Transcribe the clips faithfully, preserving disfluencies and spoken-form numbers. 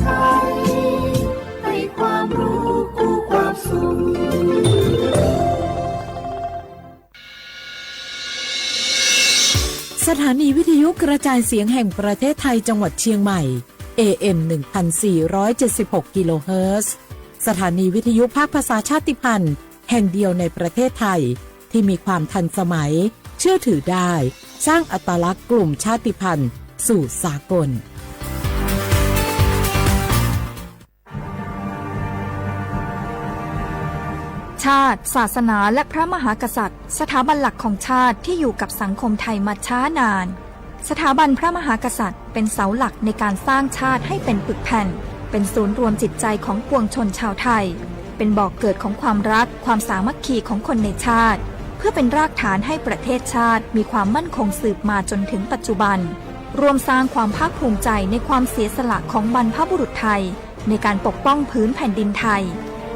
ไทย ให้ความรู้คู่ความสุข สถานีวิทยุกระจายเสียงแห่งประเทศไทยจังหวัดเชียงใหม่ เอเอ็ม หนึ่งพันสี่ร้อยเจ็ดสิบหก กิโลเฮิรตซ์ สถานีวิทยุภาคภาษาชาติพันธุ์แห่งเดียวในประเทศไทย ที่มีความทันสมัย เชื่อถือได้ สร้างอัตลักษณ์กลุ่มชาติพันธุ์สู่สากล ชาติ ศาสนา และพระมหากษัตริย์ สถาบันหลักของชาติที่อยู่กับสังคมไทยมาช้านาน สถาบันพระมหากษัตริย์เป็นเสาหลักในการสร้างชาติให้เป็นปึกแผ่น เป็นศูนย์รวมจิตใจของปวงชนชาวไทย เป็นบ่อกเกิดของความรัก ความสามัคคีของคนในชาติ เพื่อเป็นรากฐานให้ประเทศชาติมีความมั่นคงสืบมาจนถึงปัจจุบัน ร่วมสร้างความภาคภูมิใจในความเสียสละของบรรพบุรุษไทย ในการปกป้องผืนแผ่นดินไทย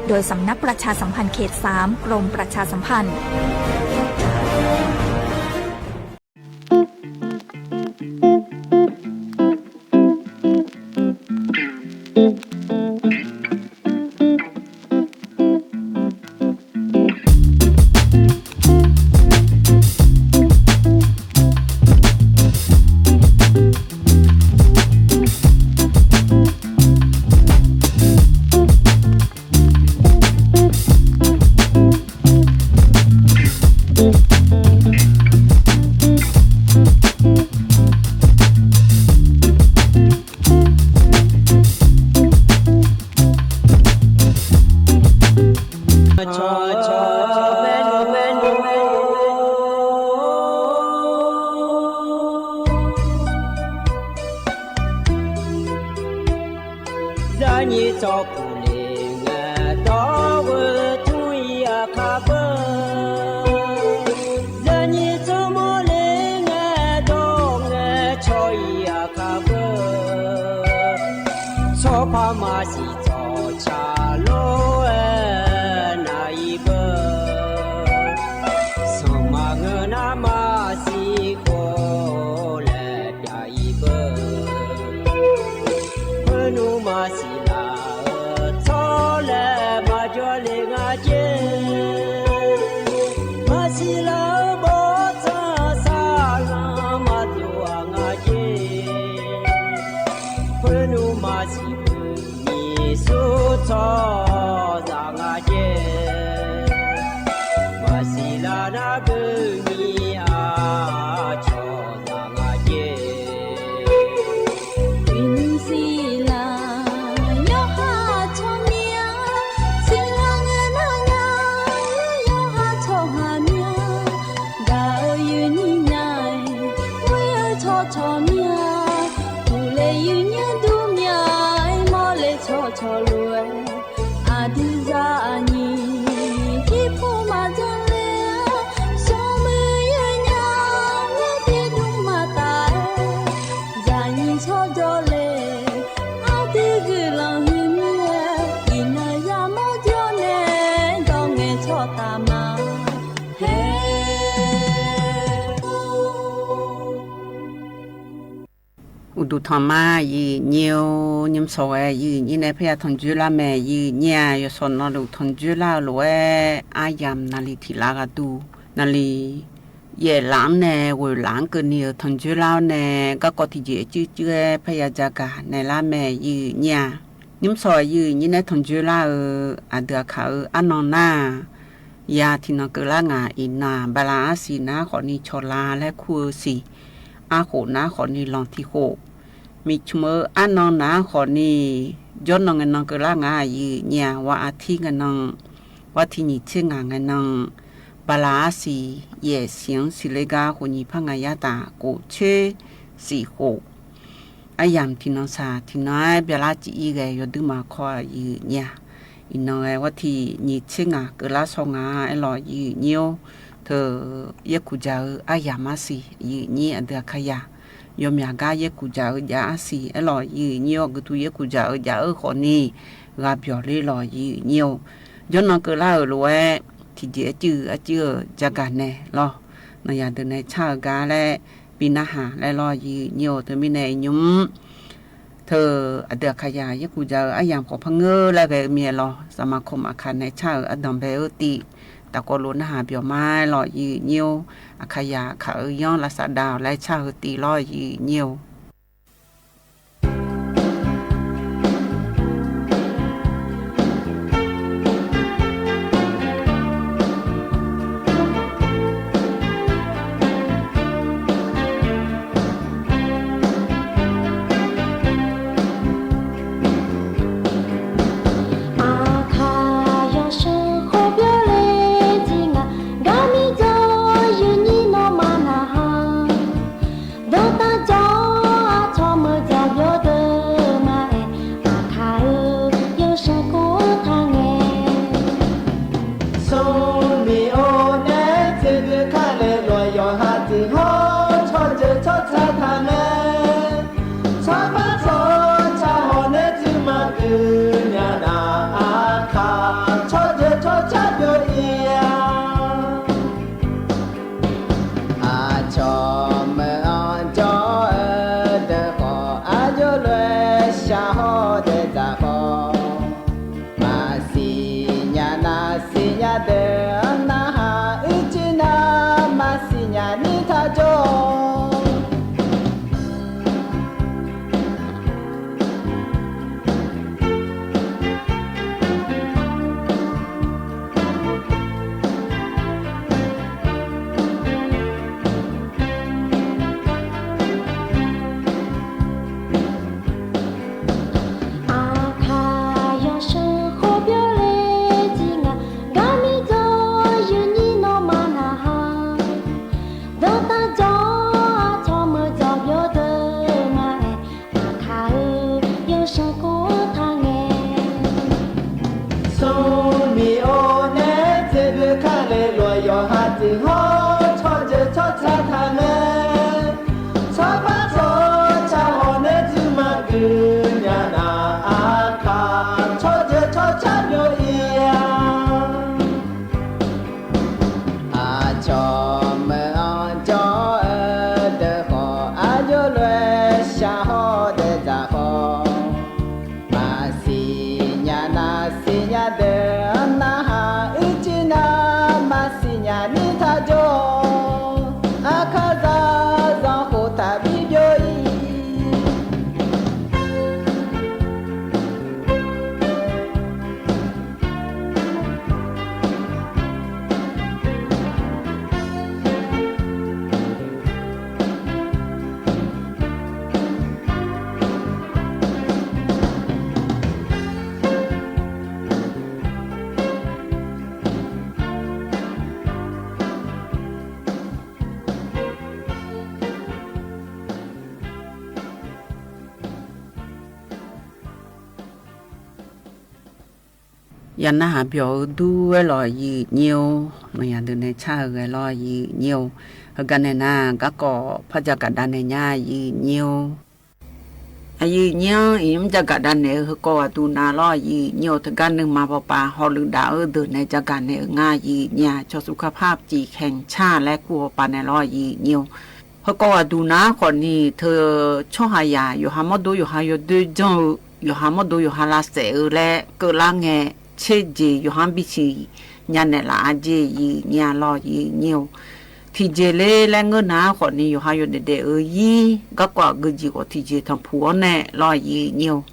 โดยสำนักประชาสัมพันธ์เขตสาม กรมประชาสัมพันธ์ Zaqnyiq tsawrkuq le ngae dawr-eu tmr-ir aqkar beu. Zaqnyiq tsawrmawr le ngae dawr ngae cawq-ir aqkar beu. Tsawrpar maqsiq tsawrca lor-aer nav-ir beu. Sanqma ngeur nar maqsiq khov laer pyav-ir beu. Khoernmr maqsiq laf-eu tsawrlaer maqjawr le nga jer. Maqsiq laf-eu bawrtsanq saqlanq maqdov-aq nga jer. Khoernmr maqsiq beu nyiq sur tsawrhaqzaq nga jer. Maqsiq laf nar beu nyiq-aq cawqzaq nga jer. Uiqnymr siqlar yawqha tsawrmyanr, siqlar ngae nar nya yawqha tsawrhaq myanr. Gaq-eu uiqnymr nya-aer, ghoer-eu tsawrcawq myanr. Uqle uiqnymr dur myanr-aer, mawrle tsawrcawq lof-aer. Aqdui zaqnyiq jirpov maqjanr ler-a, smrmuiq yawnya-aer tiqdmr maqtaf-aer. Zaqnyiq tsawrjawr le, aqdui guiqlanq huiqmir-aer, iqnan yamawr jawr nae dawr ngae tsawrtaf ma. Haer. Uqduq tanqma, yawqnyir-or, nymr sawq ghae yawqnyir nae parya tanqjoer lar mae. Yawqnyir-aq, yawshawq nawq-anr tanqjoer lar-eu lof-aer, aryamq naqli tiq lar gharduq naqli yaef laf-anr nae ghoeq laf-anr keuvni-euq tanqjoer lar-awr nae, garkawv tiqjeq cuivcuiv-aer parya jagaq naeq lar mae. Yawqnyir-aq, nymr sawq yawqnyir nae tanqjoer lar-eu aqdui aqkaq-eu arnan nar-aq, ya tiqnan keuvlar ngaq iqnan-aq, bala arsiq nar khawfni cawqla laer kur-eu siq, arkhof nar khawfni lanq tiq khof, miqcmq-eu arnan nar khawfni jawrnan ngaenan keuvlar ngaq yawqnyir-aq, wa artir ngaenan, wa tiq nyiq tser ngaq ngaenan, bala arsiq yaef siq-anr siqler gar khof nyiq par ngaq yar taf khof tser siq khof, aryamq tiqnan saq tiqnan-aer byalar cif-ir ghae yawduir maqkawr-aq yawqnyir-aq, iqnan ghae war tiq nyiq tser ngaq keuvlar shaw nga aerlawq yawqnyir-or, teu yaerkuq jaq-eu aryamq arsiq yawqnyir aqdui aqkaq yaq, yawmyaq gar yaerkuq jaq-eu jav arsiq aerlawq yawqnyir-or, guiqtu yaerkuq jaq-eu jav-eu khawfni ghaq byawq ler lawq yawqnyir-or, jawrnan keuvlar-euq lof-aer tiqjeq arcuiv arcuiv-euq jagaq naeq lawr, naqyaq deuq nae car-eu gar laer bi narhaq laer lawr yawqnyir-or, teumirnae iqnymr Teu aqdui Aqkaqyaq yaerkuv ja-eu aryamq khawf par ngeur laer ghae-eu mir-aer lawr, zaqmaqkawq maqkaq nae car-euq ardanq bae-eu tiv, tafkawv lof narhaq byawq ma-aer lawr yiq nyir-or. Aqkaqyaq kaq-eu yanr lavsav dav-awq laer car-eu tiv lawr yiq nyir-or. Aqkaq yawshuif khof byov le jir nga, garmir jawr yawnyir nawmaf narhaq. Dawrtav jawr-awr aqcawq meuq dzaq byov deuq ma-aer, Aqkaq-eu yawshuif khof-anr taq ngae. Smrmiq-or nae tseqdui kale lof-aer yawqha tiq hawr tsawrjeuq tsawrca taq ngae. Tsawrpar tsawrca hawq nae tsuif maqgeuf nya nar, Aqkaq tsawrjeuq tsawrca byov-ir-a. Aqcawq meuq-anr jawr-eu deuq khawf, aqjox lof-aer shaq hawr dae dzaq khawf, maqsiq nya nar siqnya deuq-anr narhaq, uicuiv nar maqsiq nya ni taq jawr-awq. Aqkaq yawshuif khof byov le jir nga, garmir jawr yawnyir nawmaf narhaq. Dawrtav jawr-awr aqcawq meuq dzaq byov deuq ma-aer, Aqkaq-eu yawshuif khof-anr taq ngae. Smrmiq-or nae tseqdui kale lof-aer yawqha tiq hawr tsawrjeuq tsawrca taq ngae. Tsawrpar tsawrca hawq nae tsuif maqgeuf nya nar, Aqkaq tsawrjeuq tsawrca byov-ir-a. Aqcawq meuq-anr jawr-eu deuq khawf, aqjox lof-aer shaq hawr dae dzaq khawf, maqsiq nya nar siqnya deuq-anr narhaq, uicuiv nar maqsiq nya ni taq jawr-awq. Aqkaq zaq zanqkhof taqbi byov-ir. Yawqha narhaq byawq-eu dur-aer lawq yiq nyir-or. Naqyaq deuq nae car-eu ghae lawr yiq nyir-or. Heugar nae nar garkawv par jagaq dav naeq nya yiq nyir-or. Aqyuif nyir-anr iqmr jagaq dav naeq-eu heukawv ghaqduq nav lawr yiq nyir-or. Teugar nuima pawpav hawluiv daf-eu deuq nae jagaq naeq-eu nga yiq nyir-a. Cawqsuf karpar ciq khaeq car laer kur-eu pawpav nae lawr yiq nyir-or. Heukawv ghaqduq nav-anr khawfni teu tsawrhaqzaq yawqha mawrdo yawqha yawdoer janr-eu, yawqha mawrdo yawqha lavsaef-eu laer keuvlar ngae, tserjeq yawqha-anr bisiq nya naeqlaf-a jeq yiq nyir-a lawr yiq nyir-or. Tiqjeq ler laer ngeur nar-anr khawfni yawqha yawdaef daef-eu ir garkawv aqgeujeq khawf tiqjeq tanqpuq-awr nae lawr yiq nyir-or.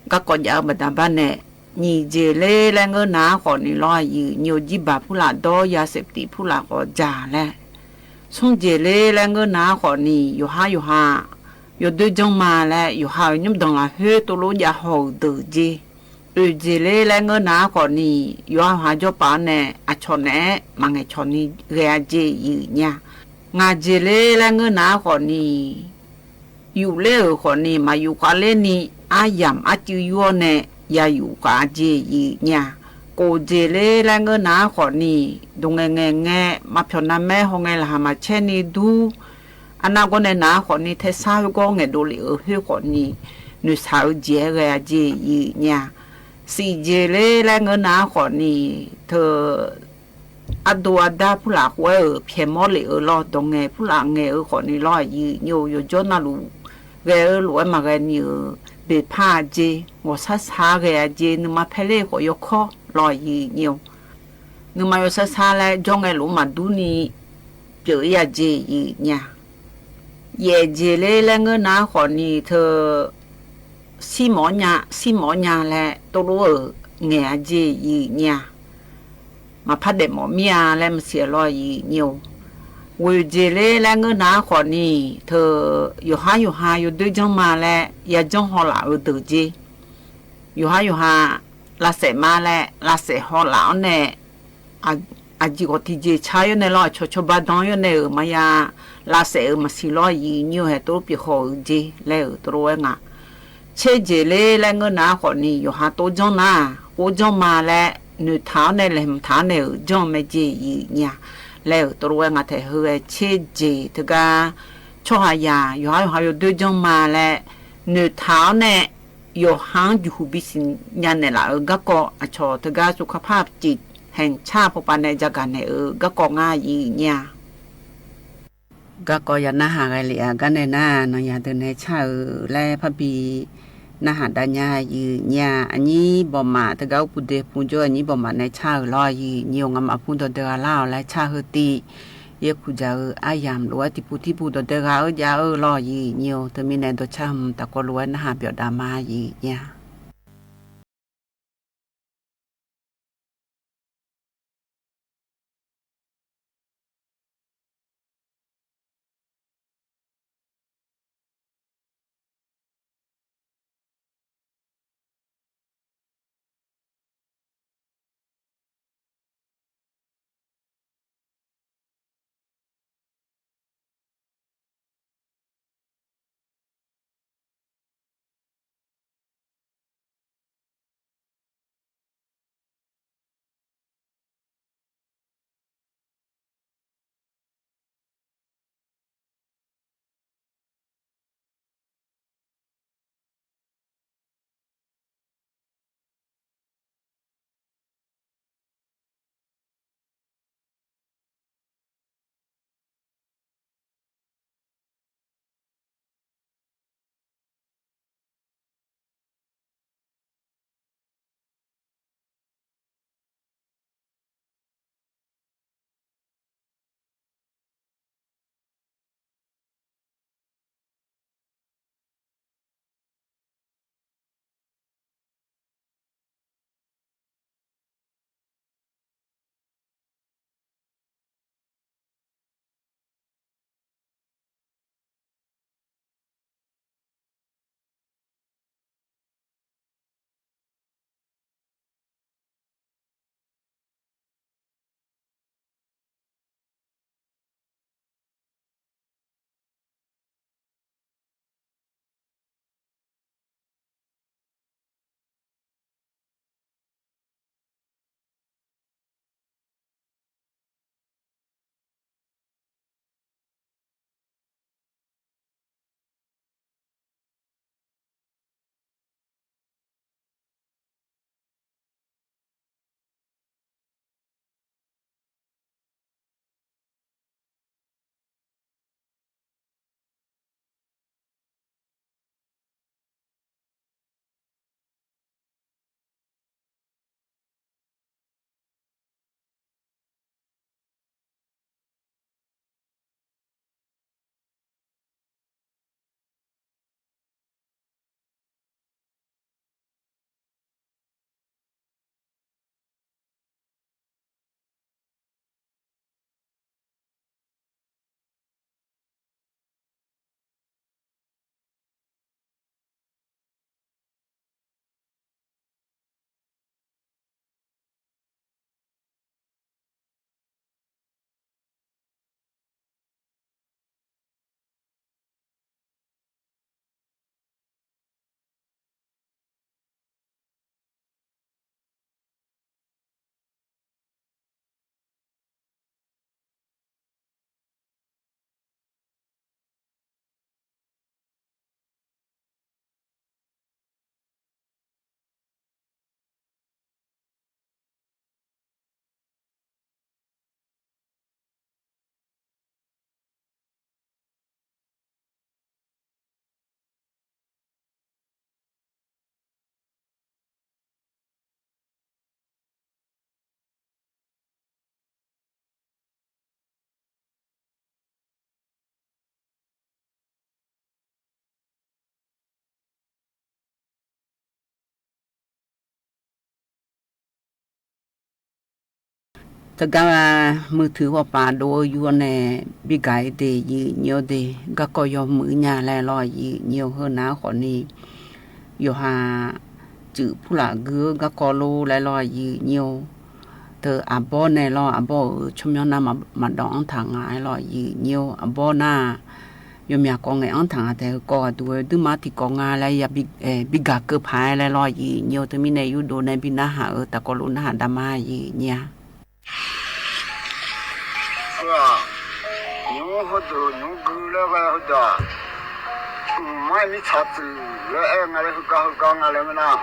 Garkawv jav-eu baqda bar nae, nyiq jeq ler laer ngeur nar-anr khawfni lawr yiq nyir-or. Jirbaq purlaf dawr ya septif purlaf khawf dzaq laer. Smr jeq ler laer ngeur nar-anr khawfni yawqha yawqha yawdoer janr ma laer yawqha-euq nymrdanq lafkhoer tovlof jav haw-euq deuq jeq. Oeq jeq ler laer ngeur nar-anr khawfni yawqha yawqha jawrpaf-anr nae aqcawq naeq-aer maqngaeq cawq ni ghae-a jeq yiq nyir-a. Ngaq jeq ler laer ngeur nar-anr khawfni yufler-euq khawfni maqyuf khav lerni aryamq arcuiv yur-awr nae ya yuf khav-a jeq yiq nyir-a. Kof jeq ler laer ngeur nar-anr khawfni dawq ngaeq ngaeq ngae maqpyawq navmaer hawngae laqkhaq maqcaer ni dur. Arnavgawr nae nar-anr khawfni taesar khoergawr ngaeqdov lef-euq khoer khawfni noeqshaq-eu jeq-aer ghae-a jeq yiq nyir-a. Siq jeq ler laer ngeur nar-anr khawfni teu ardov ardar purlaf khof-aer-euq pyaeqmawr lef-eu lawr dawq ngaeq purlaf ngaeq-eu khawfni lawr yiq nyir-or. Yawqjawr navluf ghae-eu lof-aer maqghae ni-euq beqpar-a jeq, ghawqshar shar ghae-a jeq, nuima paerler khawf yawkawr lawr aqyuif nyi-or. Nuima yawshar shar laer jawr ngae lof maqdur ni pyeuf-ir-a jeq aqyuif nya. Yaef jeq ler laer ngeur nar khawfni teu, shir mawf-awr nya, shir mawf-awr nya laer tov lof-euq ngaeq-a jeq aqyuif nya. Maqpar daef mawf mir-a laer maqsiq lawr aqyuif nyi-or. Ghoeq jeq ler laer ngeur nar khawfni teu, yawqhar yawqha yawdoer janr ma laer yajanr haw laf-euq deuq jeq. Yawqhar yawqha lavsaef ma laer lavsaef haw laf-awr nae, aqjeq khawf tiqjeq car-awr nae lawr, aqcawq cawba dan-awr nae-euq maqya lavsaef-euq maqsiq lawr aqyuif nyi-or, haeq tov lof pyeuf haw-euq jeq laer-euq tov lof-aer nga. Tser jeq ler laer ngeur nar khawfni yawqha tov janr nar, ghov janr ma laer noeqtaq-awr nae laeqhmq taq-awr nae-euq janr mae jeq aqyuif nya laer-euq tov lof-aer nga taef heu-aer tser jeq teugar tsawrhaqzaq yawqhar yawqha yawdoer janr ma laer noeqtaq-awr nae yawqha-anr juqhuq bisiq nya naeqlaf-euq garkawv aqcawq teugar tsovkapar cif haeq car pawpav nae jagaq naeq-euq garkawv ngar aqyuif nya. Garkawv ya narhaq ghae lef-a gar nae nar, nanqyaq deuq nae car-euq laer parbi narhaq dav nya aqyuif nya. Aqnyir bawqmaf teugar urpuq de pu jawr aqnyir bawqmaf nae car-euq lawr aqyuif nyi-or, ngamaf pur dawqdae gha lar-awq laer car heu tiv, yaerkuq dzaq-eu aryamq lof-aer tiqpuq tiqpuq dawqdae gha-eu jav-eu lawr aqyuif nyi-or, teumirnae dawqcar hmq taqkawv lof-aer narhaq byawf dav ma aqyuif nya. Teugar muiqtuiq ghawqpaf dov-eu yur-awr nae bi gaq-ir de, aqyuif nyir-awr de, garkawv yawmuiq nya laer lawr, aqyuif nyir-awr, heu nar khawfni yawqha tsuif purlaf gui-eu garkawv lor laer lawr, aqyuif nyir-awr. Teu aqbawr nae lawr, aqbawr-euq tsawrmyanr nar maqdawq-anr taq nga-aer lawr, aqyuif nyir-awr. Aqbawr nar yawmyaq kawv ngaeq-anr taq nga taef, heukawv ghaqduq-eu duirma tiqkawv nga laer ya bi gaq keuv paq-aer laer lawr, aqyuif nyir-awr. Teumirnae yurdov nae bi narhaq-euq taqkawv lof narhaq dama, aqyuif nyir-a. Heu-aq, nymr heudeuq nymr gui laer ghae heudeuq-aq, mqmaq mirtsaq tsuif laer aer nga laer, heugar heugar nga laer ngeur nar,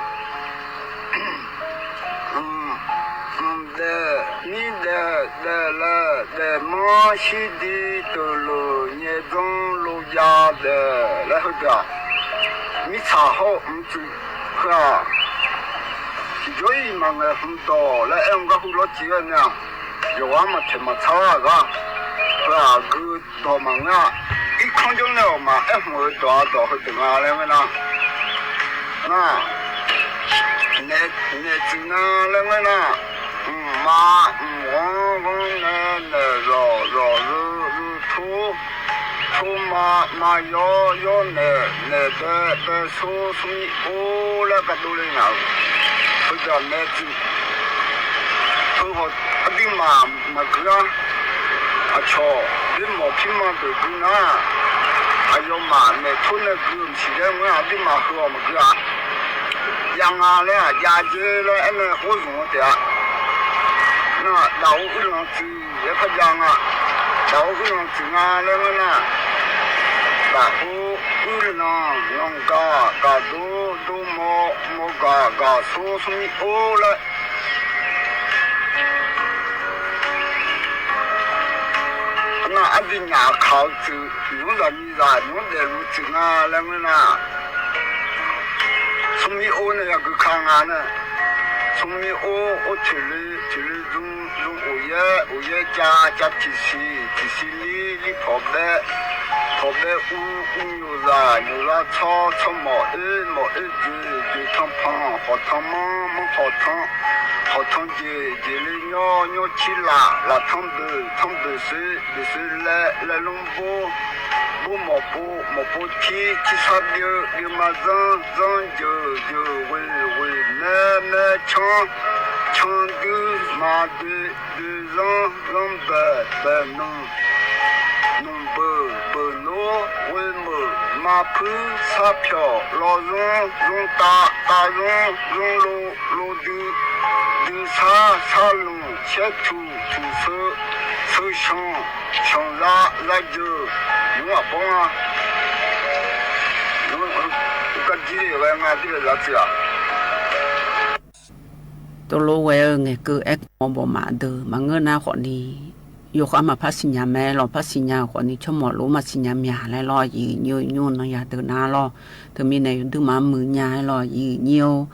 mqdaef mirdaef daeflaeq daefmanr shirdi teuqlof nyaedzanr lojav daef laer heudeuq-aq, mirtsaq hawr-eu mqtsuif heu-aq, tiqjawr-iq maqngaeq hmq dawq laer aer-eu garhu lawr ciq-aer nae-aq, yawqghaq maqtaeq maqtsaq-a gar, heu-aq gui dawq maqngeur-a. Irkanr jawr nae-awq maqaer hmq-eu dawq-a dawq heudeuq nga laer ngeur nar, nar, naeq tsuif nga laer ngeur nar, mqmaq mqghanr ghanr nae naeq zawq zawq zeu zeu tor, tor ma ma yawr yawr naeq naeq bae bae sor smrmir or laer gardov le ngaq-euq, heudeuq-aq naeq tsuif. Teu haw aqduimaf maqgui-ar. Aqcawq bimawf pirma deuq gui nar, aqyawfmaf maeqtor nae gui-eu maqsiq laer ngeur-aq, aqduimaf heu-awq maqgui-a. Jav nga laer-aq jav jer laer aernae hawr zmq-eu taef-a. Nar daqor uirlanq tsuif laer par jav nga. Daqor uirlanq tsuif nga laer ngeur nar, daqor uirlanq lanqgaq gaqdor dor mawr mawr gaq gaq sor smrmir or laer Nar arbi nyaf kaq-eu tsuif, nymr zaq nyiq zaq nymr daefluf tsuif nga laer ngeur nar, smrmir or nae yagui ka nga nae, smrmir or or toeqle, toeqle zmr, zmr uqyaer, uqyaer cav, cav tiqsiq, tiqsiq lir, lir pawqbae, pawqbae uv, uv nyoqzaq, nyoqzaq tsawr, tsawr mawq oer, mawq oer jeq, jeq tan panq, hawq tan manr, manr hawq tan, hawq tan jeq, jeq le nyawr, nyawr tir laf, laf tan boeq, tan boeq soer, boeq soer laer, laer lmr bor, bor mawq pov, mawq pov tir, tirsar byeuv, byeuv ma zanr, zanr jeuq, jeuq ghoeq, ghoeq maer, maer canr, canr dui, ma dui, dui zanr, zanr baeq, baeq nmq, nmq beuq, beuq nor, ghoe meuq, ma puir, sar pyawq, lawr zanr, zanr tav, tav zanr, zanr lov, lov dui, dui sar, sar lmq, shaer tuq, tuq seu, seu shanq, shanq za, za jeuq, nymr aqbawr nga. Garjir ghae nga, tir ghae za tsuif-aq. Tov lof ghae-eu ngaeqkeuv aerkhof mawr bawq maf deuq maqngeur nar khawfni, yawkhav maqpar siqnya mae, lawqpar siqnya-euq khawfni tsawrmawq lof maqsiqnya mya laer lawr, aqyuif nyir-eu, nymr nan ya deuq nar lawr. Teumirnae yawduirma muiq nya-aer lawr, aqyuif nyir-or.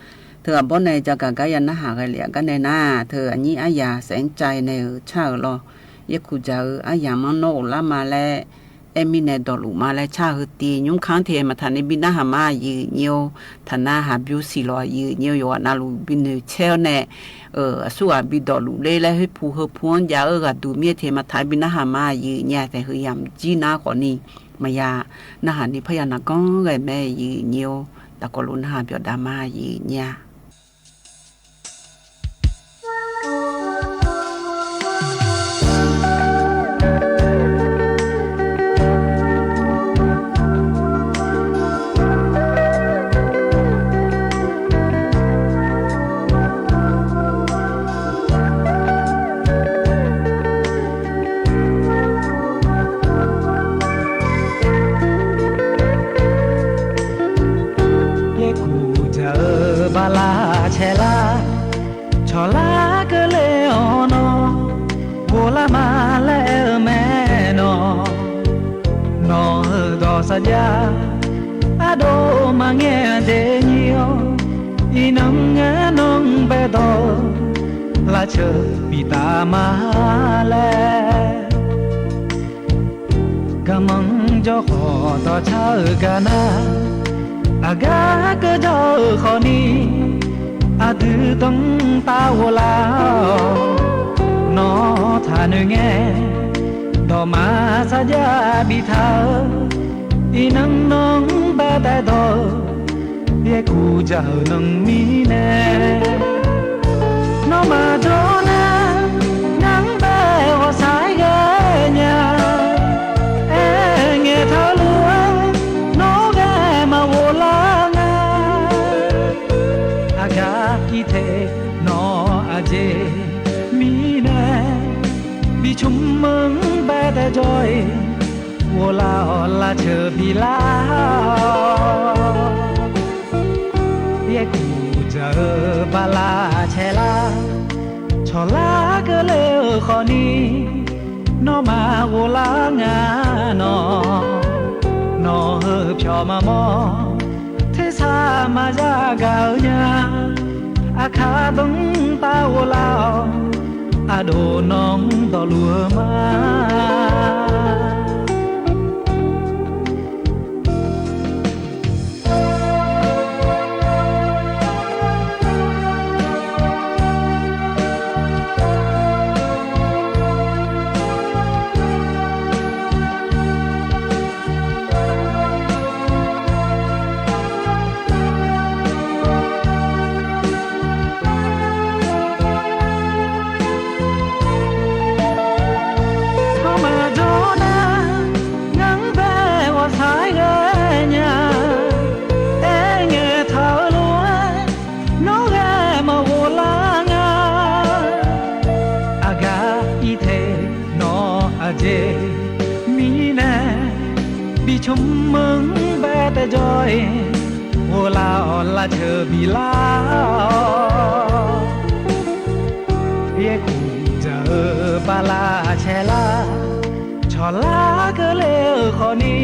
Teu aqbawr nae jagaq gar ya narhaq ghae lef-a gar nae nar, teu aqnyir aryaq saef-anr cav-aer nae-euq car-euq lawr. Yaerkuq dzaq-eu aryamq-anr nawr ghoflar ma laer aer mirnae dawqluf ma laer car heu tiv nymr kanr te maqtaq ni bi narhaq ma, aqyuif nyir-or. Taqnar haq byov siq lawq, aqyuif nyir-or. Yawqghaq navluf bi noeqcaer-awr nae aqsurghaq bi dawqluf ler laer khoerpu heupu-anr jav-eu ghaqduq mir-aer te maqtaq bi narhaq ma, aqyuif nyir-a. Taef heu yamq jir nar khawfni maqya narhaq ni parya naqganr ghae mae, aqyuif nyir-or. Taqkawv lof narhaq byawqdav ma, aqyuif nyir-a. Yaerkuq dzaq-eu bala caelar, cawqlar keuvle-awr nawr, ghoflar ma laer aer-eu mae nawr. Nawq-euq dawq sarjax, ardov maqngae de nyir-awr, iqnan ngar nan baedawq, lavceuq biftaf ma laer. Garmanr jawrkhawf dawqcar-euq gar nar, aqgar keuv jawr-euq khawfni, aqdui danr taf ghoflar-awq. Nawr noeqngae, dawqma sarjax biftaq-eu, iqnan nanr baetaeq dawq-eu, yaerkuq dzaq-euq nanrmirnae, nawmaf jawrnar, ngar-anr bae ghawqshaq-aer ghae nya. Aerngae taq-eu lof-aer, nawr ghae maqghof lar nga. Aqgaf irtaeq nawq aqjeq mirnae, bicmr-anr baetaeq jawr-iq, ghoflar-awq lavceuq bilar-awq. Yaerkuq dzaq-eu bala caelar, cawqlar keuvle-euq khawfni, nawmaf ghoflar nga nawq. Nawq heu pyawq maqmawr, tersaq maqya gaq-eu nya. Aqkar danrtav ghoflar-awq, aqdov nawq-anr dawqluf-eu ma. Nawmaf jawrnar, ngar-anr bae ghawqshaq-aer ghae nya. Aerngae taq-eu lof-aer, nawr ghae maqghof lar nga. Aqgaf irtaeq nawq aqjeq mirnae, bicmr-anr baetaeq jawr-iq, ghoflar-awq lavceuq bilar-awq. Yaerkuq dzaq-eu bala caelar, cawqlar keuvle-euq khawfni,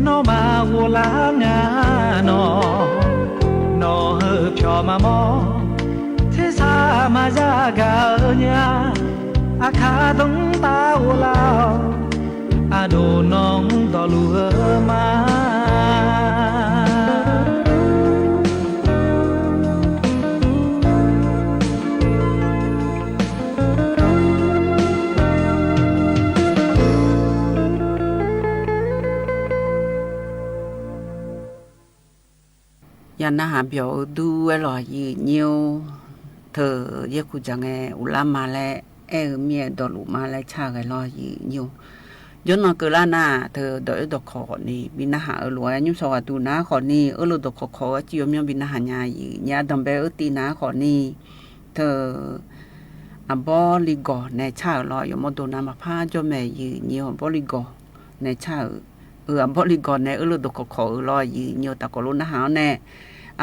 nawmaf ghoflar nga nawq. Nawq heu pyawq maqmawr, tersaq maqya gaq-eu nya. Aqkar danrtav ghoflar-awq, aqdov nawq-anr dawqluf-eu ma. Yaq narhaq byawq-eu dur-aer lawq, yiq nyir-or. Teu yaerkuq dzaq ngae uqlar ma laer aer-eu mir-aer dawqluf ma laer car ghae lawr, yiq nyir-or. Jawrnan keuvlar nar, teu dawq-oer dawqkawq khawfni bi narhaq-eu lof-aer, nymrshawq ghaqduq nar khawfni, eurluf dawqkawq kawq-eu arcuiv yawmyanr bi narhaq nya, yiq nyir-ar danqbae-eu tir nar khawfni, teu aqbawr ligawq nae car-euq lawr, yawmawr dov nar maqpar jawr mae, yiq nyir-or. Aqbawr ligawq nae car-euq, eu, aqbawr ligawq nae eurluf dawqkawq kawq-eu lawr, yiq nyir-or. Taqkawv lof narhaq-awr nae,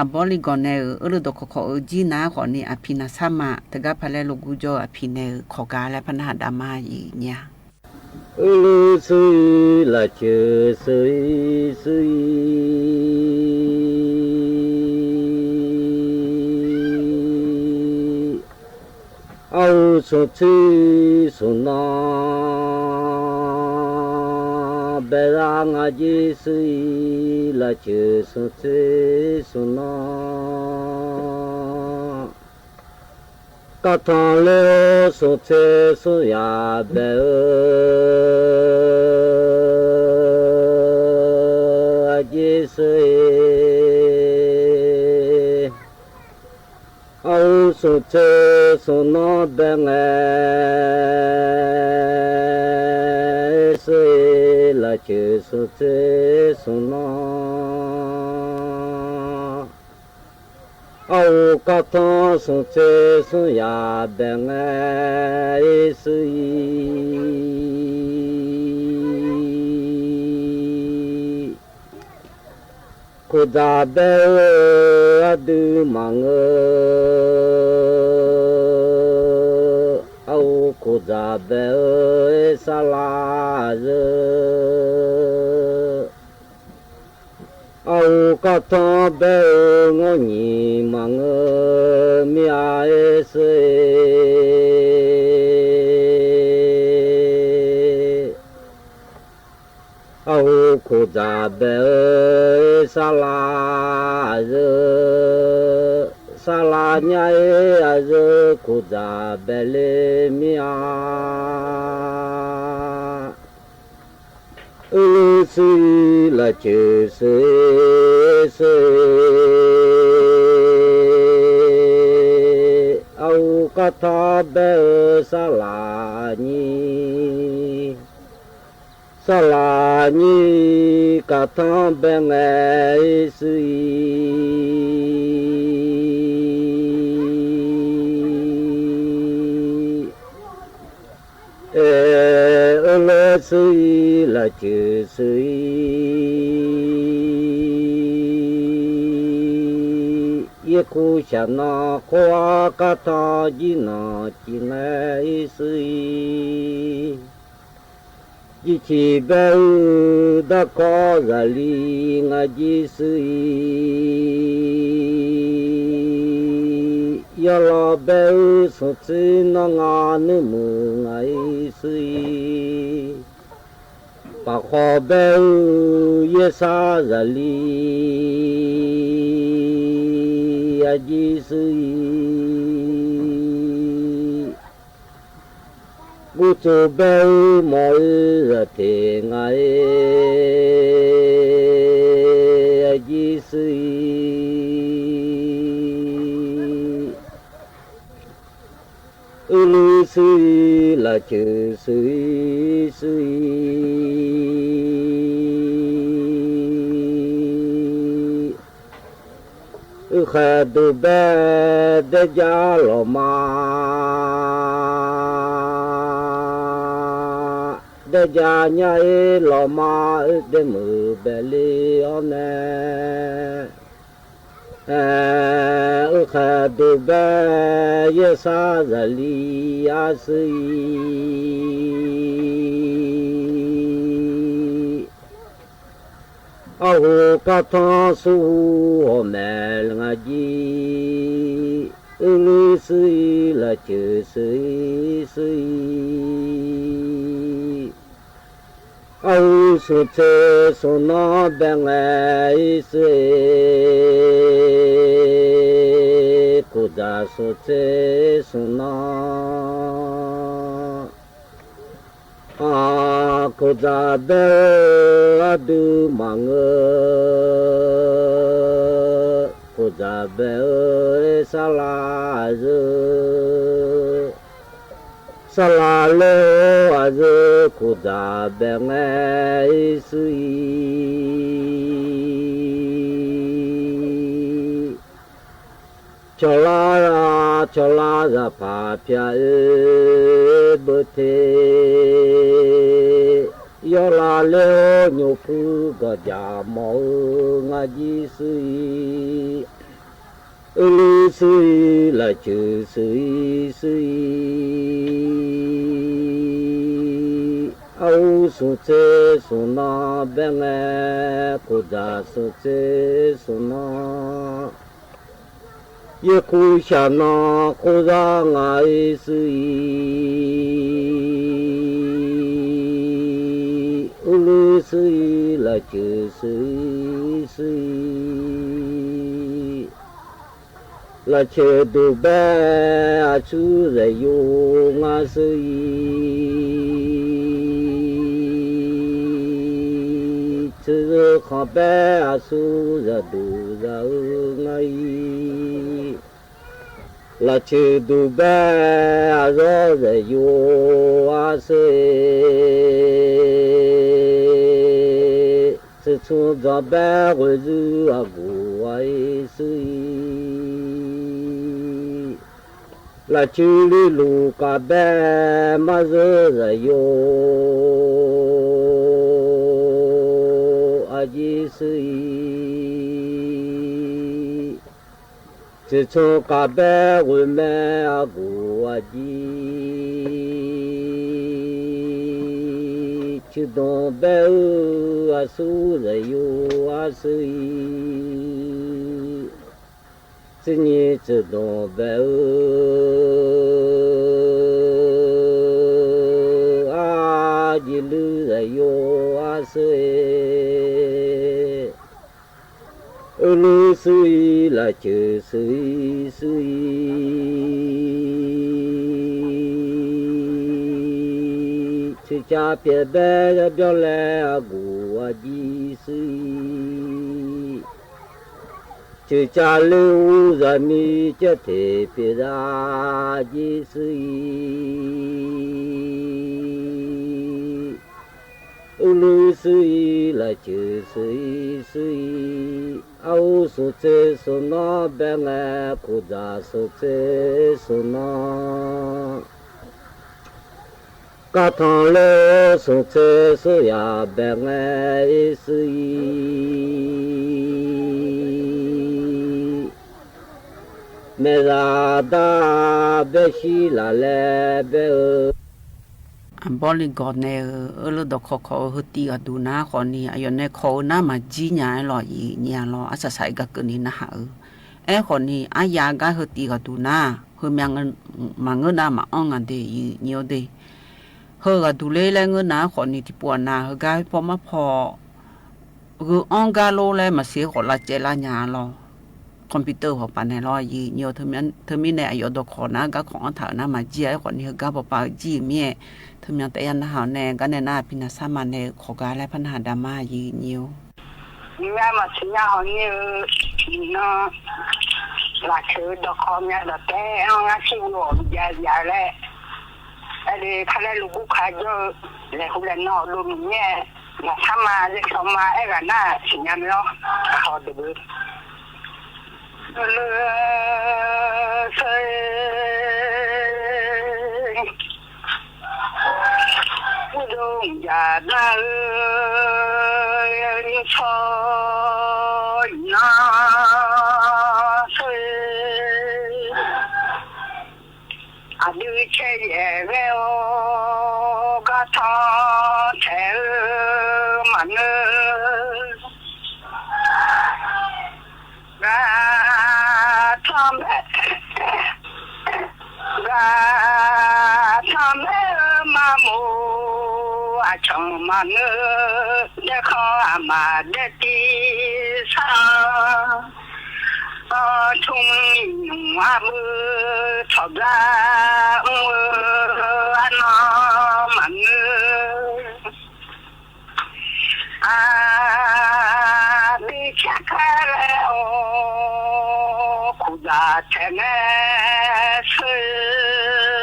aqbawr ligawq nae-euq eurluf dawqkawq kawq-eu jir nar khawfni, aqpiq naqsar ma teugar palaer logur jawr-eu aqpiq nae-euq kawq gar laer par narhaq dav ma, yiq nyir-ar. Eurluf sui lafceuq sui sui Arhu smq tser smq nan bae-a, ngaq jir sui lafceuq smq tser smq nan. Kavtanq le-eu smq tser smq yaq bae-eu aqjeq sher-eq. Arhu smq tser smq nan bae ngae sher-eq, lafceuq smq tser smq nan. Arhu kavtanq smq tser smq yaq bae ngae sher-eq. Koqdzaq bae-eu aqdui maqngeur. Arhu koqdzaq bae-eu sar lar zeur. Arhu kavtanq bae-eu ngawr nyiq maqngeur mir-a sher-eq. Arhu koqdzaq bae-eu sar lar zeur. Saqlaq nya-ir aqzeu kuqdzaq baeqle mir-a. Uirluir shuir-ir lafcoeq shuir-ir shuir-ir, aqhu gartanr bae-eu saqlaq nyir, saqlaq nyir-ir gartanr bae ngae-ir shuir-ir. Uirluir shuir-ir lafcoeq shuir-ir, yaerkuv shaqnan khoergar gartanr jir nanq cif ngae-ir shuir-ir. Jirciq bae-eu darkawr zaqli ngaq jir shuir-ir, yawlaw bae-eu smqtser nawr nga nuirmuiq ngaq-ir shuir-ir, paqkhawv bae-eu yaersar zaqli aqjir shuir-ir, guvtsov bae-eu mawf-eu zaqteq ngaq-ir aqjir shuir-ir, uirluir shuir-ir lafcoeq shuir-ir shuir-ir, uirkhaeq duq bae daerja lawqma, daerja nya-ir lawqma, uir daemuiq baeqle-awr nae, uirkhaeq duq bae yaersar zaqli-ar shuir-ir, aqhu gartanr surhu hawq maeq ngaq jir, uirluir shuir-ir lafcoeq shuir-ir shuir-ir, aqhu smqtser smqnan bae ngae-ir shuir-ir, kuqdzaq smqtser smqnan, kuqdzaq bae-eu aqdui maqngeur, kuqdzaq bae-eu saqlaq aqzeu, saqlaq laer-eu aqzeu kuqdzaq bae ngae-ir shuir-ir, cawqlar za cawqlar zaqpaq pyav-ir beu te, yawlav laer-eu nymqpuir gawqjaq mawf-eu ngaq jir shuir-ir, uirluir shuir-ir lafcoeq shuir-ir shuir-ir, aqhu smqtser smqnan bae ngae, kuqdzaq smqtser smqnan, yaerkuv shaqnan khoergar ngaq-ir shuir-ir, uirluir shuir-ir lafcoeq shuir-ir shuir-ir, lafcoeq duq bae aqsur zaqyo ngar shuir-ir, tserzeu khanq bae aqsur zaqduq zaq-eu ngar-ir, lafcoeq duq bae aqzawr zaqyo-ar shuir-ir, tsuiqtsmq dzanq bae ghoeqzuir aqguq ghaq-ir shuir-ir, lafcoeq liluf kaf bae marzeur zaqyo aqjir shuir-ir, tsuiqtsmq kaf bae ghoeqmae aqguq aqjir, cuiqdanq bae-eu aqsur zaqyo-ar shuir-ir, tsuiqnyiq tsuiqdanq bae-eu aqjeq luiv zaqyo-ar shuir-ir, Urluir shuir-ir, lafceuq shuir-ir, shuir-ir, coeqcaq pyaeq bae yawbyanr laer, arguf arjir shuir-ir, coeqcaq le-eu zaqmiq caer teq pyeuf zaq jir shuir-ir, urluir shuir-ir, lafceuq shuir-ir, shuir-ir, arhu smqtsoeq smqnanr bae ngae, kuqdzaq smqtsoeq smqnanr, kavtanq le-eu smqtsoeq smqyaq bae ngae, shuir-ir, maeqzaq dar bae shir laf laer bae-eu. Aqbawr li gawq nae-eu eurleur dawqkawq kawq-eu heutiv ghaqduq nar khawfni, aqyawf nae kawq-eu nar maqjir nya-aer lawq, iq nyiq-a lawr, arsaq saq-aer gaq keuvni narhaq-eu. Aerkhawfni, arya gar heutiv ghaqduq nar, heumya maqngeur nav maqanr nga de, iq nyiq-eu de. Heu ghaqduq ler laer ngeur nav-aer khawfni, tiqpov aqnav heugar paw mar paw gheu anr gar lor laer maqsiq-aer khawf lavcaev lar nya-a lawr. Computer hawq paf naeq lawr, iq nyiq-eu. Teumirnae aqyawf dawqkawq nar gar kawq anr taq-euq nar maqjir-a. Aerkhawfni, heugar bawpav-eu jir-euq mir-aer, teumyan taef ya narhaq-awr nae, gar nae nar aqpirnaq sar ma nae-eu kawq gar laer par narhaq daq ma, iq nyiq-eu. Nymr maqsiq nya hawq nir-eu, iqnan lafceuq-eu dawqkawq myav dawqtaev-anr ngar shir-eu ghawq bijav jav laer, aer le kar laer luf gur ka jawr-eu, laeqhmq laeqnan dov maqngaer, maqsar ma, zaeqsawq ma aer ghaq nar siqnya mae-awr, aqhaw deuq beu. Leusheu Urdov mqjaq dar-eu yawtsawr iqnan sheu-ir, aqdui caer yaeq ghae-awr gartanr taeq-eu maqngeur. Gartanr mae, gartanr mae-eu maqmof, aqcanq maqngeur, daerkanr aqma daer tiv sar-anr, tmr iqnymr arbui tawqbya mr-eu arnan maqngeur. Aqdui carkar laer-awr, kuqdzaq taeq ngae sheu-ir.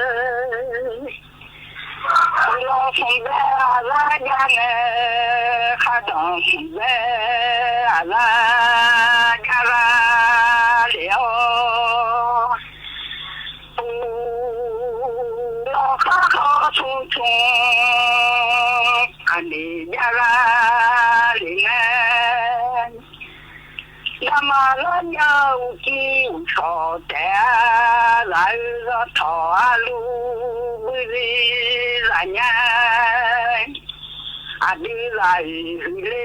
Uqlawr smq bae aqzar jar ngae, khar danq smq bae aqzar jar lar lef-awr, uqlawr khar khawr tmr tmr aqli jar lar lef ngae, garma lawrnya uqcif uqcawq taef-a, zaq-eu zawtawq arlu buizir zaq nya, aqdui zaq-iq huiqle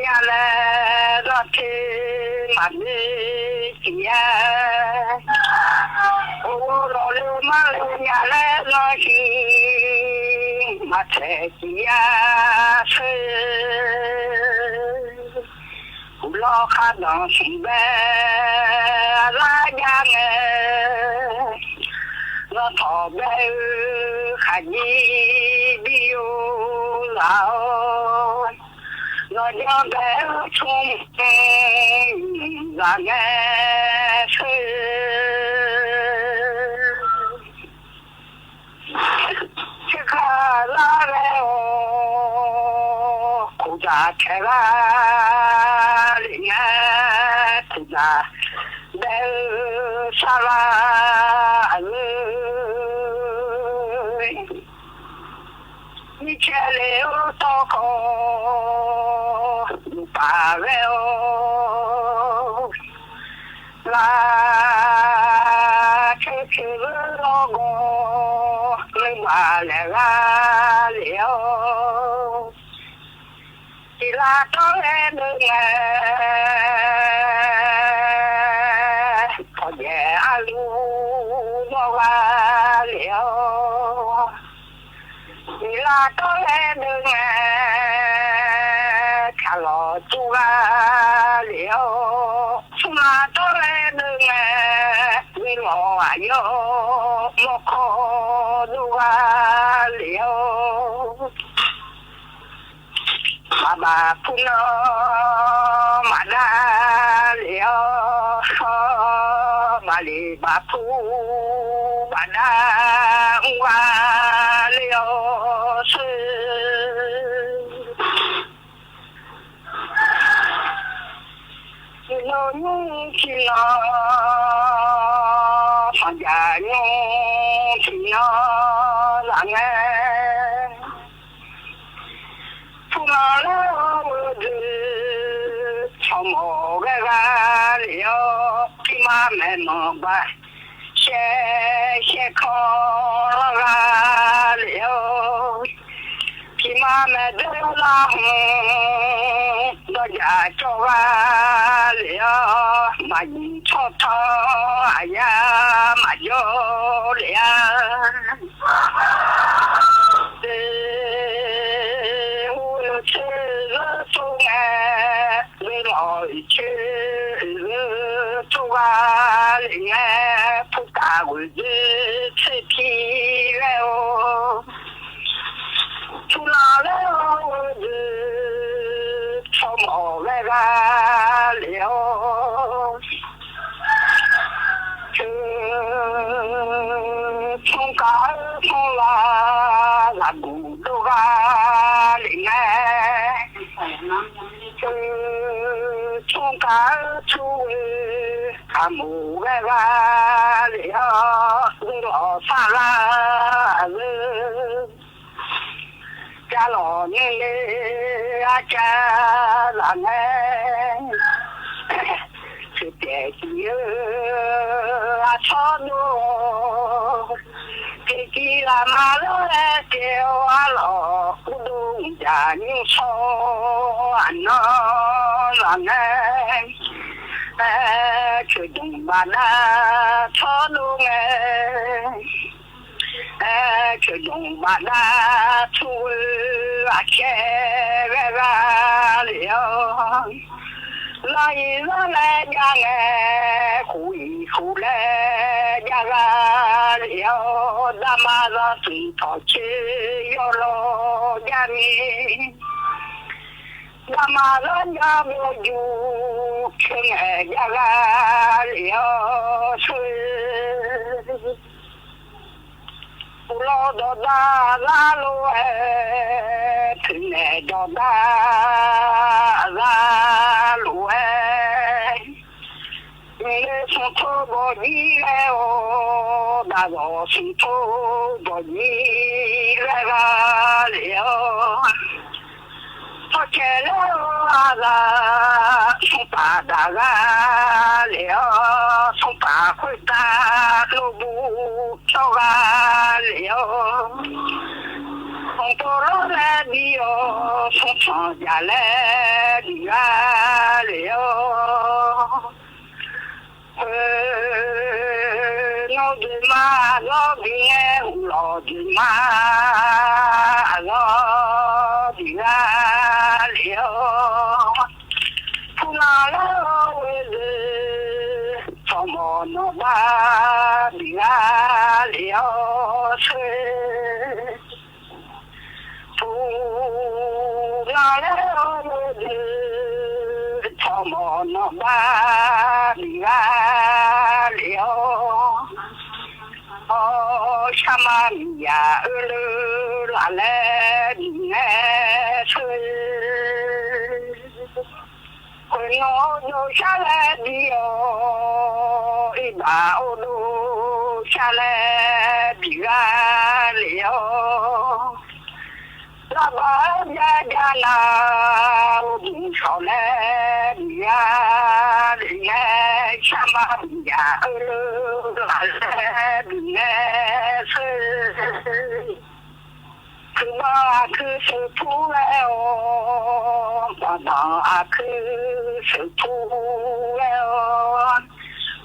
nya laer, zanrter maqbi ciq-a. Ghov lawqle marle nya laer, zanrshir maqtaeq ciq-a sheu-ir. Uqlawr khar danq smq bae aqzar jar ngae, zawtawq bae-eu khaqjir bi yo laf-awr, zawqjanr bae-eu tsmr zaq ngae sheu-ir. Carkar lar ghae-awr, kuqdzaq taeq lar lef ngae, kuqdzaq bae-eu sar lar-eu, mircae le-eu tawrkawv luf paf ghae-awr, lavcoeq coeq-eu lawrgawv nuima laeq ghar lef-awr, tiq lar tawr ghae deuq ngae, tawqjaeq arlu zawr ghar lef-awr, tiq lar tawr ghae deuq ngae, taqlawq tsur ghar lef-awr, aqyawf mawrkawr dov ghaq lef-awr, maqbaf pur nanr maqdav lef-awr, maqlef baf pur bafdav mr ghaq lef-awr sher. Tiqnan nymr tiqnan, sanqjaq nymr tiqnan laf ngae, purnan laer-awr ghoedeuq tsawrmawf ghae ghaq lef-awr, pirma maeqmanq baq shaer shaer kanr lanr ghaq lef-awr, pirma maeqdawr larhmq dawrjaf cawv ghaq lef-awr, maqnyiq tsawrtanq aqyar maqjawr lef-a. Teq, hur-eu tser zeur tsov ngae, zeur lawq-iq tser zeur tsov ghaq lef ngae, purtaf ghoeq dzer tser pi ghae-awr, purnan laer-awr ghoedeuq tsawrmawf ghae ghaq lef-awr, teu, tsawrkaq-eu tsawrla zaqguq dov ghaq lef ngae, teu, tsawrkaq-eu tsur-eu kaqmoq ghae ghaq lef-awr, zeur lawq sar lar-eu car lawq nymr le arcav laf ngae, teu pyaeq tiq-eu aqtsawr dov-awr, pyaeq tiq laf ma lawr-aer pyaeq-awr arlawq urdov jaq nymr shawr-awr, aqnan laf ngae, aer, coeqdmq bafdav tsawr dov ngae, aer, coeqdmq bafdav tur-eu aqcaer ghae ghaq lef-awr, lanr-iq lanr laer jav ngae, khof-iq khof laer jav ghaq lef-awr, dama zanrtmq tawq coer yawlaw jav mir, dama zanrnya bawjur coer ngaeq jav ghaq lef-awr sher. Uqlawr dawqdaq zar lof-aer, toeqnaeq dawqdaq zar lof-aer, mqle smq tor bawqjir ghae-awr, daqzawq smq tor bawqjir ghae ghaq lef-awr, tsawrcae laer-awr aqzaq smrpaf daq ghaq lef-awr, smrpaf khoertav lorbu cawv ghaq lef-awr, smq tor lawr laer bi-awr, smrtsanq jaq laer bi ghaq lef-awr, nawr doeqma aqlawr bi ngae, uqlawq doeqma aqlawr bi ghaq lef-awr, purnan laer-awr ghoedeuq tsawrmawf nawqbav bi ghaq lef-awr sher. Purnan laer-awr ghoedeuq tsawrmawf nawqbav bi ghaq lef-awr, awr, sharma miqyaq oerleur laf laer bifnaeq sher. Khoernan-awr jov shar laer bi-awr, irbaq or dov shar laer bi ghaq lef-awr, larbaq-aer byav jav nar, urdmq shawq laer bi ghaq lef ngae, sharma miqyaq oerleur laf laer bifnaeq sher. Kuirbanq aqkuir sheuqpur ghae-awr, banqdanq aqkuir sheuqpur ghae-awr,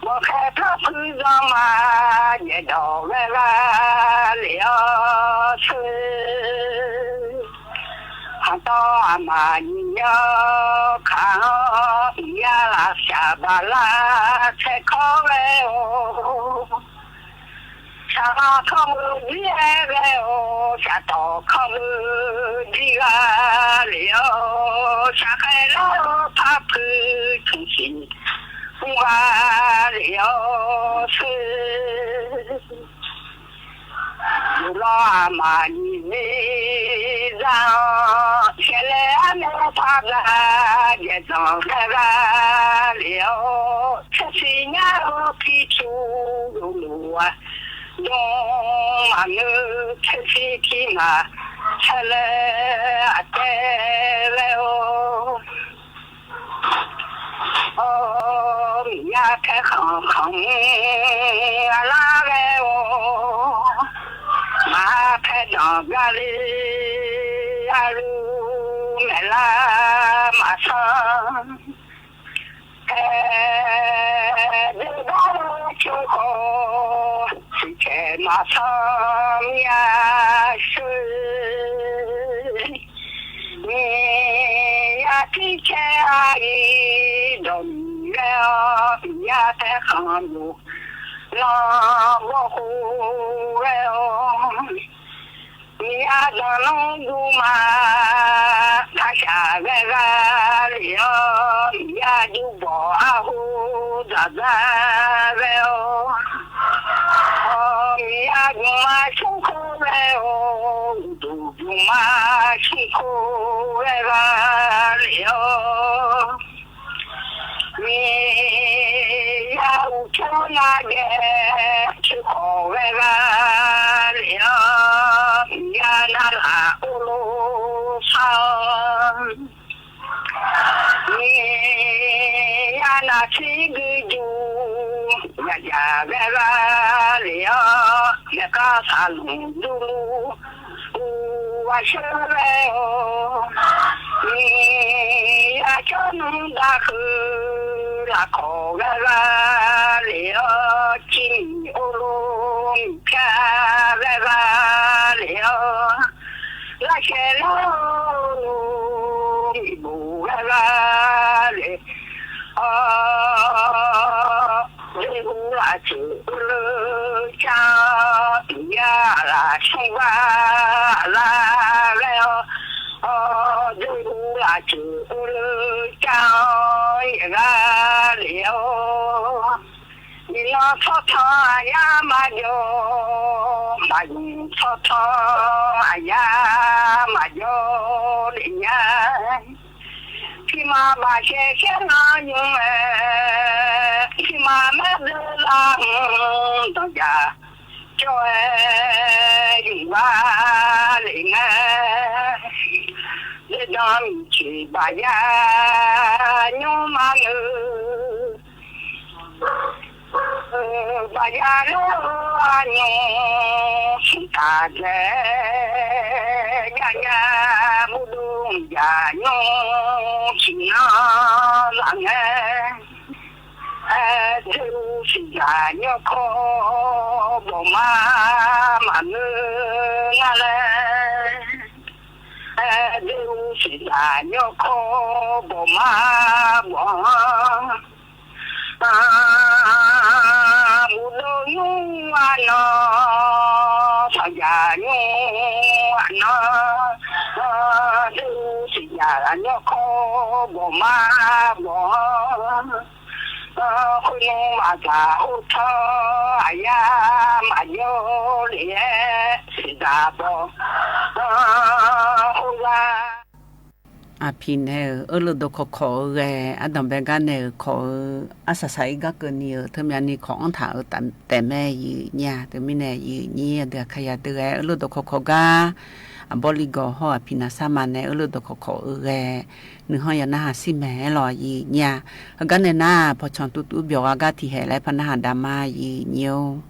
banqkhaeq par puir zanrma jaeqdawq ghae ghaq lef-awr sher. Khaqtawv aqmaf nyiq yanr kaq-anr, iqyar lafshaq baqlar saerkawv ghae-awr, Shaqma kanr meuq jir-aer ghae-awr, shaqtawq kanr meuq jir gha lef-awr, shaqkhaeq lar-awr par puiv tmqsiq mr gha lef-awr sher. Yawqlawr aqma nyiq ni zar-awr, saeqlaeq arnaeq paq gaq jaeqdanq ghae gha lef-awr, tsersiq nyar-eu pircuf yawqluf-aq, dm maqngeur tsersiq tirmaf saeqlaeq aqtae ghae-awr. Awr, Miqyaer paerkhanq khanq-anr aqlar ghae-awr, maq paerdanq gar le, aqluf maeqlar maqsanr. Aer, deuq gar-eu cawkhawf, siqtaeq maqsanr mir-a sher. Miqyaer tircaer aqyuif dawqmiq ghae-awr, Miqyaer paerkhanq luf lanr bawrkhof ghae-awr, Miqyaer danqlanr yurma kashaq ghae gha lef-awr, Miqyaer aqjox bawq arhu dzaqdzaq ghae-awr, Miqyaer aqjox ma smrkhof ghae-awr, uqduq aqjox ma smrkhof ghae gha lef-awr, Miqyaer uqcawr narjaev coeqkhawf ghae gha lef-awr, Miqyaer narlaq orlov sar-awr, Miqyaer naqsir guiqjuq yajaq ghae gha lef-awr, naeqkar saqlmq durluf uqghaq sheuq ghae-awr, Miqyaer cawrnmr dav keuv lafkawq ghae gha lef-awr, cirmiq orlov miqpyav ghae gha lef-awr, lavsaef lar-awr, miqbof ghae gha lef-awr, deuq hu lafceuq urleur car-awr, Miqyaer aqlaf smrbar lar ghae-awr, deuq hu lafceuq urleur car-awr, yaeq ghar lef-awr, iqnan tsawrtanq aqyar maqjawr, maqnymq tsawrtanq aqyar maqjawr lef nya. Tiqmaf baqsaer saer nar nymr-aer, tiqmaf maer deuv lar mq danqjaq cawv-aer yuf ghar lef ngae, deudan miqceq baqya nymr ma ngeur. Baqya lor-eu aqnymr taq dzaeq jav nya, burdov mqjaq nymr ciqnan laf ngae, aer, dzeurluf siqzaq nyawrkawr bawqma maqngeur nar laer, aer, dzeurluf siqzaq nyawrkawr bawqma bawq-anr, burdov nymr aqnan, sanqjaq nymr aqnan, dzeurluf siqzaq nyawrkawr bawqma bawq-anr, khoernmr maqdzaq khoertanq aqyar maqjawr lef-aer siqzaq bawq-anr khoergar. Aqpiq nae-euq eurluf dawqkawq kawq-eu ghae, ardanqbae gar nae-euq kawq-eu, arsaq saq-ir gar keuvni-euq teumyanni kawq-anr taq-eu taef mae. Yiq nyir-a, teumirnae yiq nyir aqdui aqkaqyaq deuq ghae eurluf dawqkawq kawq gar, aqbawr li gawq hawr-eu aqpiq naqsar ma nae eurluf dawqkawq kawq-eu ghae, nuihanr yawqnarhaq shir maeq-aer lawq. Yiq nyir-a, heugar nae nar-aq pawqtsanq tuvtuv byawq ghaq gar tiqhaeq laer par narhaq damar. Yiq nyir-or.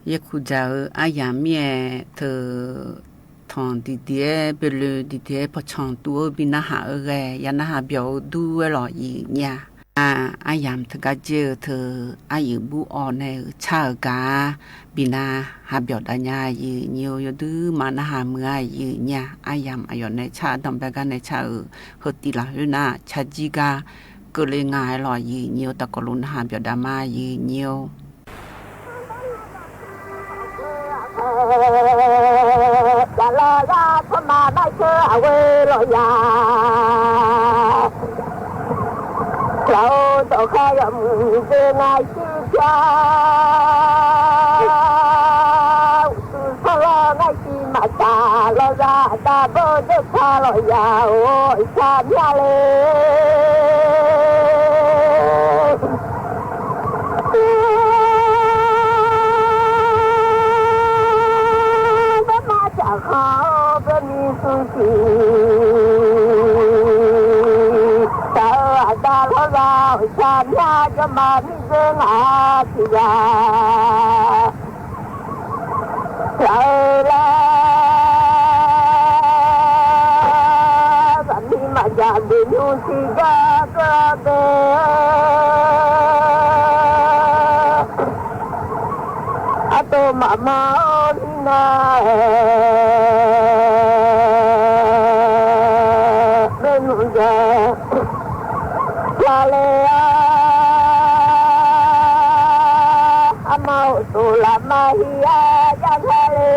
Yaerkuq dzaq-eu aryamq mir-aer teu tanq diqdiq-aer, beuloe diqdiq-aer pawqcanq tuv-eu bi narhaq-eu ghae, ya narhaq byawq-eu dur-aer lawq, iq nyir-a. Aryamq teugar dzer-eu teu aryuif bur-awr nae-euq car-euq gaq-a, bi narhaq byawq dav nya, iq nyir-eu yawduq ma narhaq muiq-a, iq nyir-a. Aryamq aqyawf nae car-eu danqbae gar nae car-euq heu tiv lafkhoer nar, carjir gar keuvle nga-aer lawq, iq nyir-eu. Taqkawvluf narhaq byawq dav ma, iq nyir-eu. Yaqlar yar tsawrma nar sheu aqghoe lawq ya. Laf-eu dawqkhaer yawmuiq jeq ngar shir pyar. Uqduq sanrlawr ngar shir maqtsaq lawq za, aqda bawr deur tsaq lawq ya-or, iqshaq mya le. Bawrma jaqkhanq-awr bawrni smr tiq, tsaq-eu aqda lawr za, iqshaq mya jawrma miqdzeur ngaq tiq ghaq. Laf-eu laer, zaqmiq maqjaq beqnymr tiqgar dawr dawr. Artov maqma-awr mirnae, beqnymr dzae. Lale-a, arma uqduq lafma hi-a, yar nar le.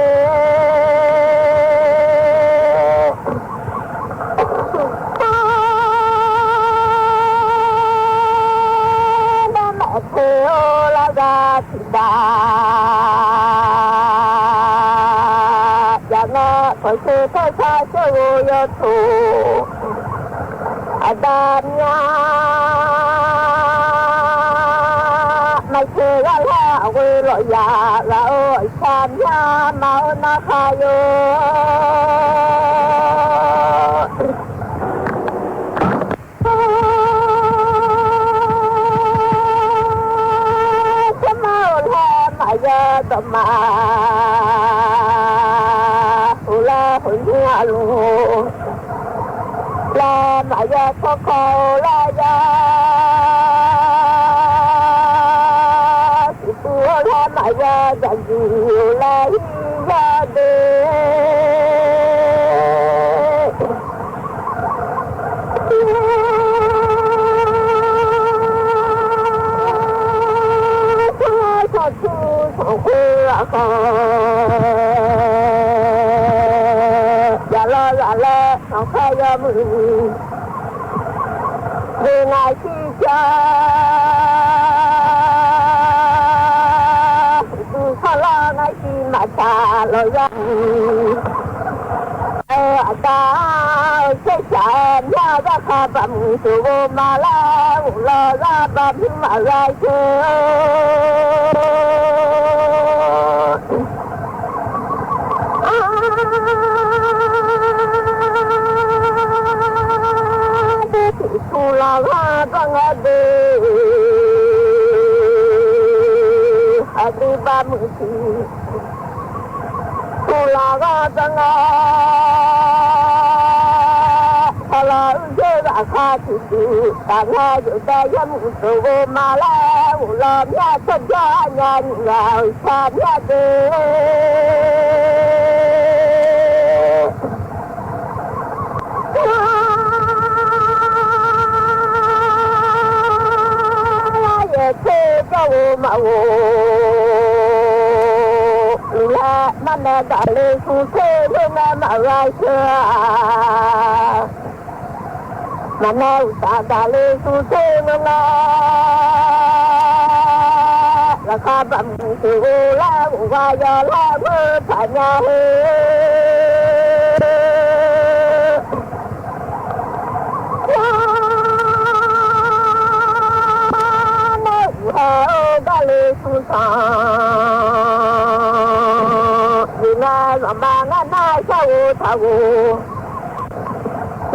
Narmaeq teq-awr lar za tiq dav. Yaq ngar kawqshe taer sar shar-eu yawtoq. Aqda mya maqseuq ghar lar aqghoe lawq ya. Ghaq-eu iqshaq mya ma-awr narhaq yo. Tsawrma-euq laer maqya dawqma, uqlar hawq nymr aqluf laer maqya tsawrkawv-eu lar ya. Siqtuv-eu laer maqya dzaqjuq-eu laer ir yar de. Sanqtuv sanqkhoer aqkaq, yaqlawr zaqlaer sanqkhaer yawmuiq, deuq ngaq shir pyar. Uqduq sanrlawr ngar shir maqtsaq lawq ya. Aqda-euq saershaq-aer myar zarkhaq baqmuiq sheuqghov ma laer, uqlawq zar baqmuiq maqghae sheu. Aqda tiqtuq lafghar baqngar de, aqdui baqmuiq tiq tuq lafghar baqngar, saqlaq uiqdzer zaqkhav tiqtuq tafngar yawqdav yawmuiq sheuqghov ma laer, uqlawq myar tsawrjawr aqnyaf nyiq ghaq-euq shaq myar de. Lar yaeq tser jawr-eu maqghof, uqlar marnae daqle smr tser khoerngae maqghae sheu-aq. Maqnae uqtaf daqle smr tser khoerngae, laqkhaq baqmuiq sheuqghov laer ghofghaq yawlaer ghofpaq nya heu. Yar nae uqhae-eu gar le smr tanq, uqnav zanqbav ngar nar shar ghof taq ghof.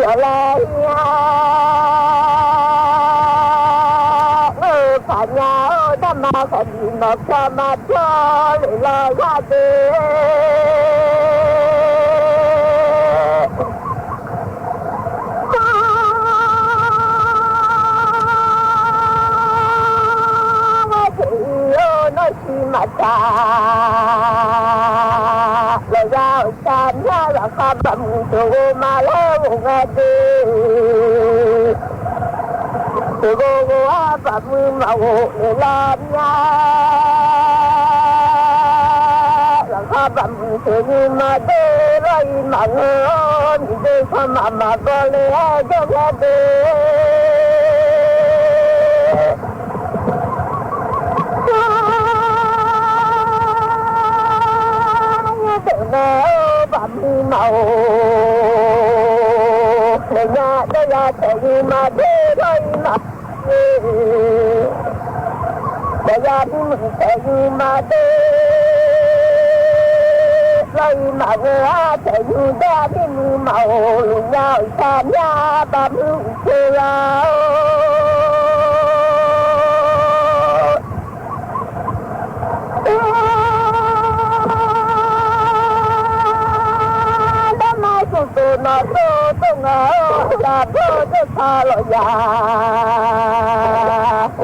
Yawlaer ir-a, ghofpaq nya-eu darma khawf bif Dawqpyawq maqpyawq lef law yar de. Gharduq ir-or nawr siq maqtsaq. Lawqya uqshaq myar zaqkhav baqmuiq teughov ma laer ghof nga de. Teughov ghof-ar baqmuiq maqghof lef law mya. Zaqkhav baqmuiq teuqnymr ma de lawr-ir maqngeur-awr, miqdeuq sanqmaq maqbaw le-aer jawr ghae de. Yawdeuq nae-or baqmuiq maqghof lef nya, dawqya taeqnymr ma de lawr-ir maqngeur. Dawqya mirmuiq taeqnymr ma de lawr-ir maqngeur-ar, taeqnymr dawqya mirmuiq maqghof lef nya, uqshaq myar baqmuiq uqteuv la-or. Dawrma smq tof nawq tov tov nga-or, aqyaq bawr dawrtaq lawqya.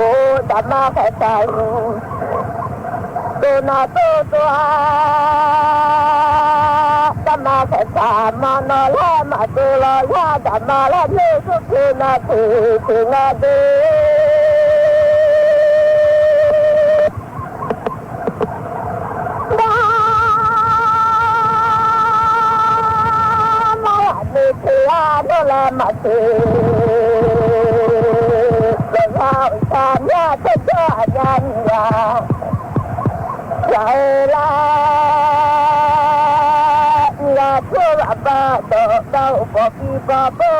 Or daqma khaeqtaq-eu tof nawq tov tov-a. Daqma khaeqtaq ma nawq laer maqtov lawq yar, daqma laer noeq smr tov na teu teu nga de. Daqma ghaq noeq teu-a, nawr laer maqteu. Lawqya uqshaq myar tawrjawr aqnya nyiq ghaq. Yaq-eu lar, nyiq ghaq tsawrhaq bar dawq gar-euq bawq bi bawq bo,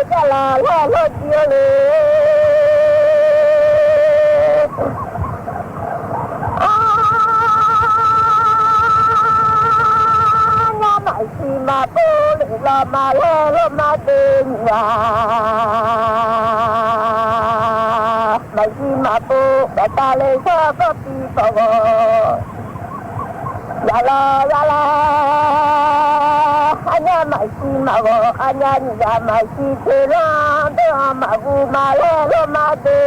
jarlaq lar lawrjir-awr le. Arnyar maqsiq maqpov lef law ma laer lawr ma de nyiq ghaq. Maqsiq maqpov baftav le shawr bawq bi bawq ghawq. Yaq law yar laer, arnyar maqsiq maqghawq, arnyar nyiq ghaq maqsiq teulanr deuq-anr maqguv ma laer lawr ma de.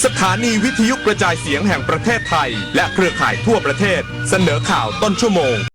สถานีวิทยุกระจายเสียงแห่งประเทศไทย และเครือข่ายทั่วประเทศ เสนอข่าวต้นชั่วโมง